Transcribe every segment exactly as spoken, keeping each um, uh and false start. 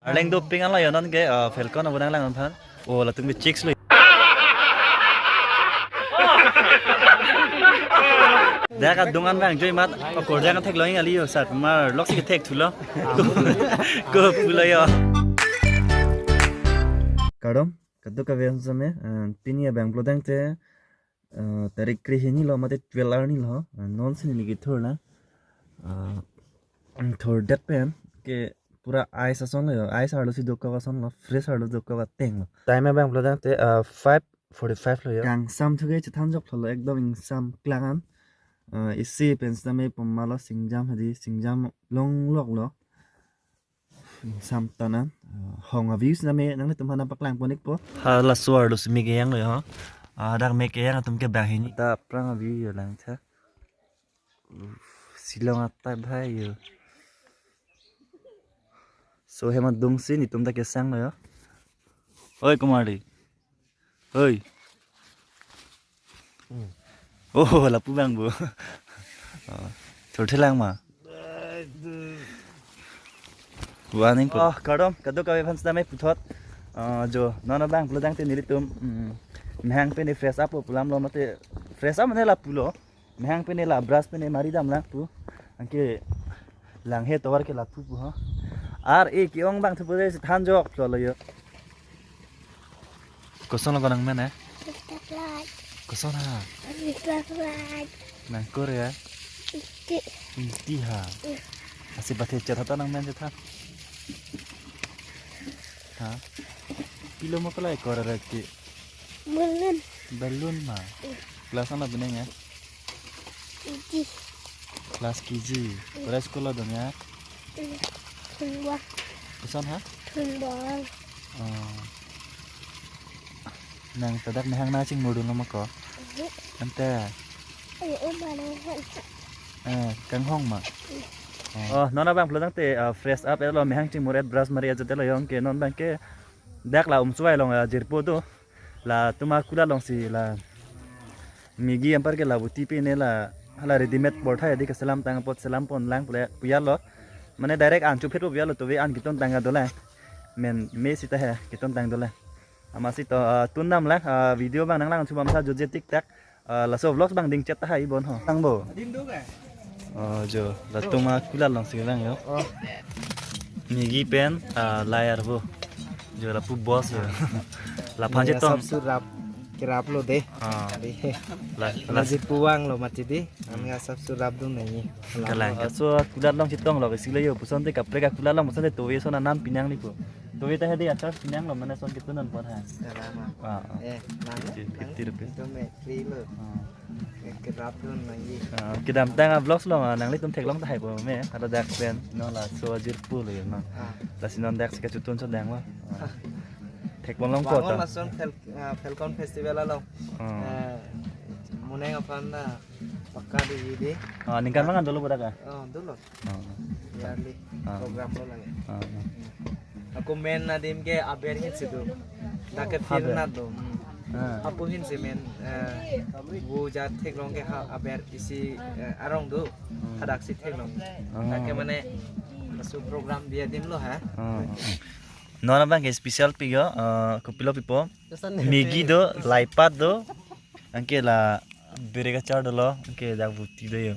Arleng doping anlo yo non ke, ah, Falcon abo nanglang aphan. Oh, latum ke chicks lo. Dak adung an vangjoimat, akorjang theklong kali yo, sat mar lok si kethek thulo. Ko, ko pulo yo. Kardom, kadokave aphan sitame, eh, pini abang pulo tangte, eh, tarik krehini lo mate twelve arni lo, eh, non si neli kethur na. Eh, thurdet pen ke pura ice ason lo yo, ice arlo si dokok ason lo, fresh arlo dokok ateng lo. Time abang pulo tangte, eh, five forty-five lo yo. Kangsam thuke chethan joklo, ekdom ingsam klang an. Eh, isi pen sitame poma lo singjam hadi, singjam longlok lo. Ingsam tanan, eh, hong a-view sitame nanglitum aphan nangpaklang pon-ikpo. Ha, laso arlo si me keyang lo yo, ha. Ah, dak me keyang atum ke banghini. Ta aphrang a-view yo langtha. Uf, Shillong atai bhai yo. So hem adung si netum ta kesang lo yo. Oi, Kumari. Oi. Hmm. Oh, lapu bang bo. Oh, thurthelang ma. Warning po. Oh, kardom, kadokave aphan sitame puthot. Ah, jo, non abang pulo tangte nelitum, mm, mehang pen fresh up pulo mate fresh up mane lapu lo. Mehang pen la brush pen mari damlang pu. Anke langhe tovar ke lapu pu ha. Ar e ke-ong abang thupo de than joklo yo. Koson lo ko nangmen eh? Mister Fly. Koson ha? Mister Fly. Nang Korea? Iti. Iti ha. Ih. Asi bathe chat hata nangmen chat ha. Ha? Pilo mo kalai Korea ke? Balloon. Balloon ma. Ih. Class ano bineng ya? K G. Class K G. Ih. Pura school lo dong ya? Ih. Thunwa. Koson ha? Thunwa. Oh. Nang ta dak mehang nangchingmur dunlo ma ko? Ih. Ante. Ih, uma nang han. Eh, kanghong ma. Ih. Oh. Oh, non abang pulo tangte, ah, fresh up etlo, mehang chingmur et brush mari ajat lo yo, anke non abang ke dak la Umswai along, ah, jirpo do. Latum akulat along si la Maggi anpar ke la buti pen la hala readymade porthai adi keselam tang apot selam ponlang pule pu ya lo. Mane direct an chuphet pu ya lo, tove an ketontang dolang. Men me sita he ketontang dolang. Amatsi to, ah, tun damlang, ah, video abang nanglang chubam sa joje tik tak. Ah, laso vlogs abang ding chet tahai bon ho. Tang bo. Adim do ka? Oh, jo, latum akulat along si lang yo. Oh. Maggi pen, ah, layar bo. Jo, lapu boss yo. Laphan chetong. Sab surap, kerap lo de. Ah. Ade. La, la, la jirpo vanglo mati de. Anga sab surap dun nai. Kalang. Laso akulat along chetonglo, isi lo yo. Pusonte kaprek akulat along, pusonte tove son anam pinang ni ko. Tove ta hedi achar pinang lo, mane son ketun non por ha. Salam. Ah, ah. Eh, lang. Fifty, fifty rupees. Itu me free lo. Ah. Eh, kerap dun lagi. Ah, kedamtang a-vlogs along, ah, nanglitum theklong tahai bo me, ada dak pen, non laso ajirpo lo yo non. Ah. Lasi non dak si kachotun so dang lo. Ah. Thekpon longpo. Bangon ta. Lason Fal-, ah, Falcon Festival along. Ah. Eh, moneng aphan na pakka di di. Ah, ningkan mangan dolo bodak ah? Oh, dolo. Ah. Yearly. Ah. Program lo lagi. Ah, ah. Hmm. Ako men adim ke aber ahin si do. Dak ke field na do. Hmm. Ah. Apo ahin si men, eh, vo jat theklong ke ha aber isi, eh, arong do. Hmm. Hadak si theklong. Ah. Dak ke mane laso program dia adim lo ha. Ah. Non abang ke special pi yo, eh, kopilo pipo. Maggi do, laipat do. Anke la bere kachar dolo, anke dak buti do yo.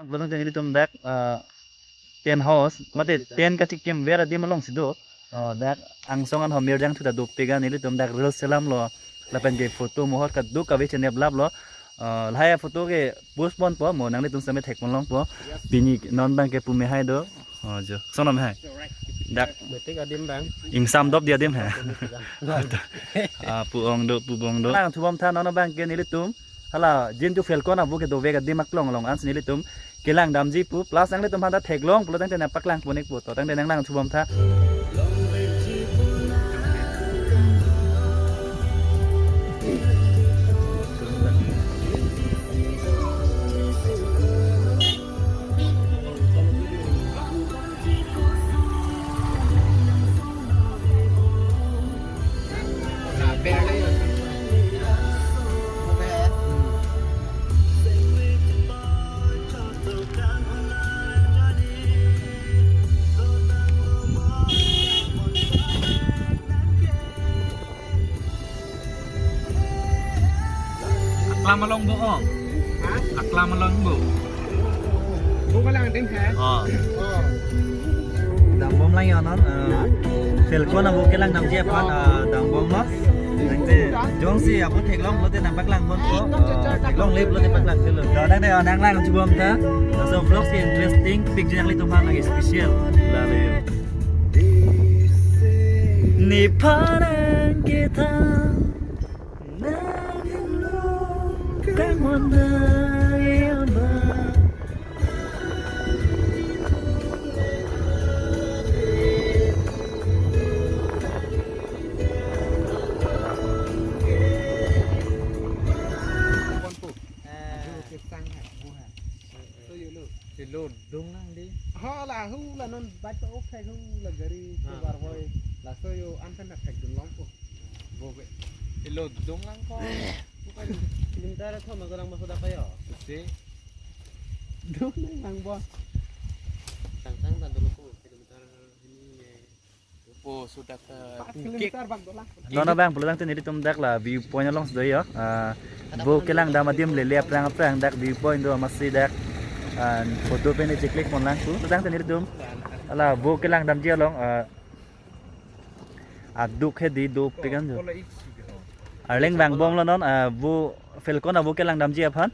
Lapen nelitum dak, ah, tent house, mate tent kachikim ver adim alongsi do. Ah, dak angsong an ho mir jangthu ta dopik an nelitum dak reels selamlo. Lapen ke photo mohor kaduk kave chenep laplo. Ah, lahai photo ke post ponpo, mo nanglitum sitame thekpon longpo. Pini non abang ke pu me hai do. Oh, jo. Sona me hai. Dak. Betik adim abang. Ingsam dop di adim hai. Ah, pu ong do, pu bong do. Nangthu bom tha non abang ke nelitum. Hala, jin tu Falcon avo ke dovek adim aklong along ansi nelitum kelang damji pu, plus nanglitum aphan ta theklong pulo tangte nangpaklang pon-ik pu, to tangte nang nangthu bom tha. Aklam along bo ong. Ha? Aklam along bo. Bo kelang adim hai. Oh. Oh. Dambom lang yo non. Eh, Falcon avo kelang damji aphan, eh, dambom lo. Tangte jongsi avo theklong pulote nangpaklang ponpo. Eh, theklongle pulote paklang thelo. To tangte, eh, nang nangthu bom tha. Laso vlog si interesting pikji nanglitum aphan nang special. Lale yo. Nephan nang kethan. Nang lo kang wanda ya ba. Silo dung lang di. Ha, la hu la non bat pa ok thek hu la gari. Ha. Ke bar hoi. Laso yo an pen thek dun longpo. Bo be. Silo dung lang ko. Kilometer thom ko lang maso dak kayo. Si. Dung lang lang bo. Tang tang tan dulu ko kilometer ini. Opo, so dak, eh, empat kilometer bang dolang. Non abang pulo tangte nelitum dak la view point alongsi do yo. Ah, vo kelang dam adim lele aphrang aphrang dak view point do amatsi dak, ah, photo pen cheklik pon lang pu. Tangte nelitum hala vo kelang damji along, ah, aduk hedi dopik an jo. Arleng vangbomlo non, ah, vo Falcon avo kelang damji aphan.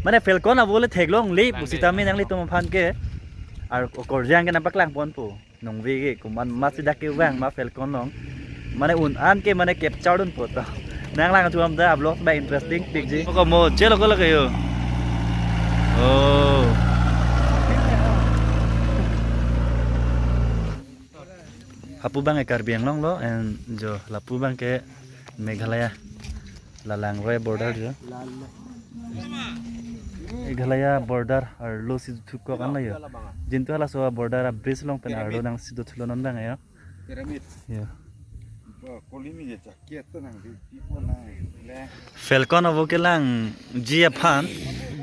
Mane Falcon avo le theklongle pu sitame nanglitum aphan ke. Ar okorjang ke nangpaklang ponpo. Nungve ke komat mat si dak kevang ma Falcon along. Mane un an ke mane capture dunpo to. Nang nangthu bom tha, vlog ba interesting pikji. Ko mo chelo ko lake yo. Oh. Hapu abang ke Karbi Anglong lo and jo lapu abang ke Meghalaya. La Langroi border jo. Meghalaya border arlo si thukok an lo yo. Jintu halaso border a-bridge along pen arlo nangsi dothulo non abang yo. Pyramid. Yo. Ba, kolimi je chakiat to nang di, pipo nang le. Falcon avo kelangji aphan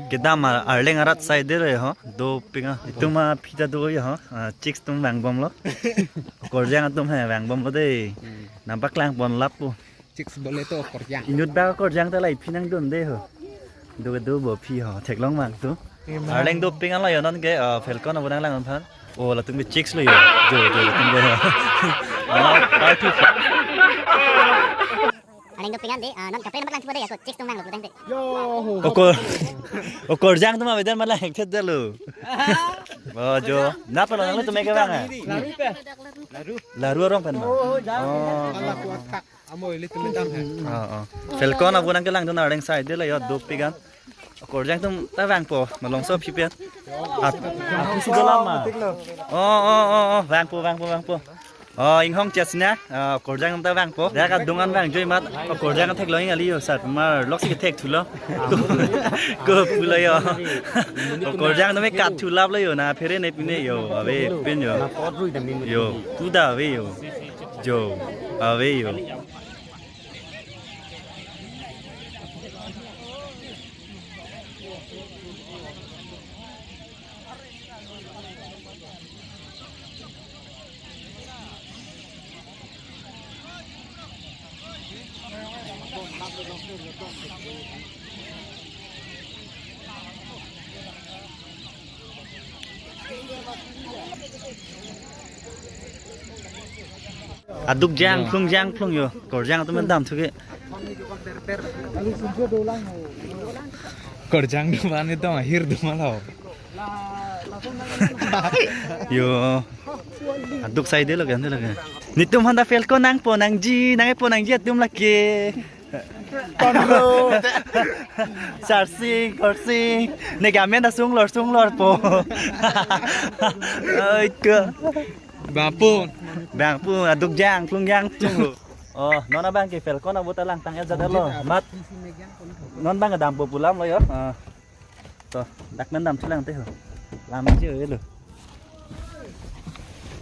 kedam a-, Arleng arat side lo yo ho. Dopik an. Itum aphi ta do yo ho. Ah, chicks atum vangbomlo. Okorjang atum he vangbomlo de. Hmm. Nangpaklang pon lap pu. Chicks bole to okorjang. Inut ba okorjang ta la iphi nangdunde ho. Do do bo phi ho, theklong mang tu. Arleng dopik an lo yo non ke, ah, Falcon avo nanglang aphan. Oh, latum ke chicks lo yo. Jo, jo, latum ke. Ah, party. Arleng dopik an de, ah, non kaprek nangpaklang thupo de ya ko, chicks atum vanglo tangte. Yo. Okor-, okorjang atum avedet ma la hek thet detlo. Oh, jo. Napa lo nanglo atum ke vang a? Laru pe. Laru. Laru arong pen ma. Oh, ja. Oh. Ala kuat kak. Amo ilitum dam hai. Oh, oh. Falcon avo nangkelangdun Arleng side lo yo dopik an. Okorjang atum ta vangpo, malongso aphi pen. At, at si dolang ma. Oh, oh, oh, oh, vangpo, vangpo, vangpo. Oh, inghong chesna, ah, okorjang atum ta vangpo. Dak adung an vangjoi amat, okorjang theklong kali yo, sat mar lok si thekthulo. Ko, ko pulo yo. Okorjang atum kathu lap lo yo, nangphere ne pine yo, ave pen yo. Yo, tu da ave yo. Jo, ave yo. Aduk jangphlung jangphlung yo. Korjang atum damthu ke. Korjang do mane dong ahir do malo. Yo. Aduk sai de lake, de lake. Netum handa Falcon nangpo nangji, nangpo nangji atum lake. Konro. Sarsing, korsing. Ne gamen ta sunglor, sunglorpo. Oi, ko. Bapun. Bapun, aduk jangphlung jangphlung lo. Oh, non abang ke Falcon abota langtang ya jadalo. Mat. Non abang dampo pu alam lo yo. Ah. To, dak men damthu lang te ho. Lam ji lo.